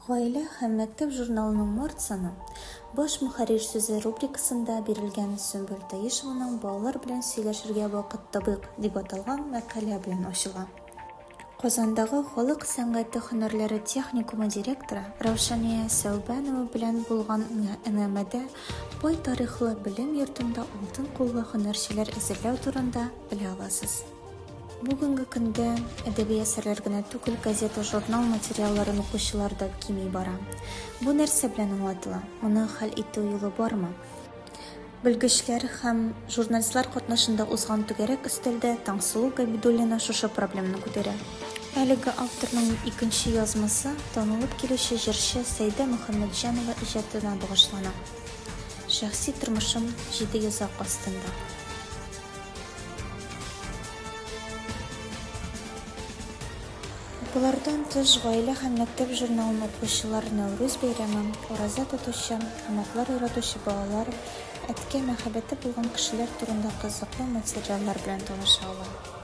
Гаилә һәм мәктәп журналының март саны Баш мөхәррир сүзе рубрикасында бирелгән Сөмбел Таишеваның Балалар белән сөйләшергә вакыт табыйк дип аталган мәкалә белән ачыла. Казандагы халык сәнгате һөнәрләре техникумы директоры Раушания Сәүбәнова белән булган әңгәмәдә бай тарихлы белем йортында алтын куллы һөнәрчеләр әзерләү турында белә аласыз. Бүгенге көндә әдәби әсәрләр генә түгел, газета-журнал материалларын укучылар да кими бара. Бу нәрсә белән аңлатыла? Моны хәл итү юлы бармы? Белгечләр һәм журналистлар катнашында узган түгәрәк өстәлдә Таңсылу Габидуллина шушы проблеманы күтәрә. Әлеге авторның икенче язмасы танылып килүче җырчы Сәйдә Мөхәммәтҗанова иҗатына багышлана. Шәхси тормышым җиде йозак астында. Болардан тыш, Гаилә һәм мәктәп журналын укучылар Нәүрүз бәйрәме, ураза тотучы һәм атлар яратучы балалар, әткә мәхәббәте булган кешеләр турында кызыклы материаллар белән таныша ала.